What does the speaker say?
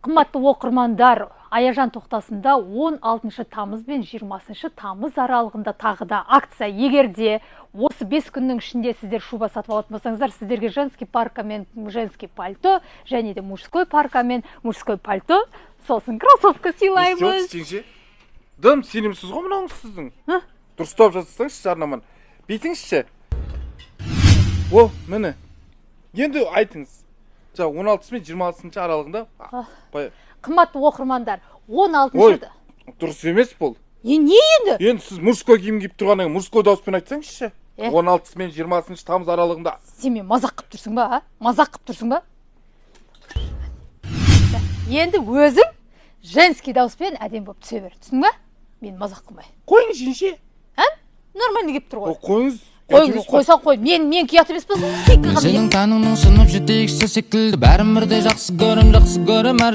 Қымбатты оқырмандар, Аяжан тоқтасында 16 тамыз бен 20 тамыз аралығында тағы да акция. Егер де осы 5 күннің ішінде сіздер шуба сатып алатын болсаңыздар, сіздерге женский парка мен женский пальто және де мужской парка мен мужской пальто, сосын кроссовка Не сыйлаймыз. Істеп жеңше? Дым сенімсіз ғой мынауыңыз сіздің. Һы? Дұрыстап жасасаңызшы жарнаманы. Бүйтіңізші. О, міне. Енді айтыңыз. Жаңа 16 мен 26 аралығында Қымбатты оқырмандар, 16. Ой, дұрыс емес бұл. Е, не енді? Енді сіз мужской киім киіп тұрғаннан кейін мужской дауыспен айтсаңызшы. Е? 16 мен 20 тамыз аралығында. Сен мен мазақ қылып тұрсың ба, а? Мазақ қылып тұрсың ба? Енді өзің женский дауыспен әдемі болып түсе бер. Түсіндің ба? Мені мазақ қылмай. Қойыңыз, жеңше. А? Нормально келіп тұр О, ғой. қойыңыз. Қой, Ұят емес па? қойсаң қой. Мен ұят емес пе? Мен сенің тәніңнің сынып жетекшісі секілді. Бәрін бірдей жақсы көрем, жақсы көрем әр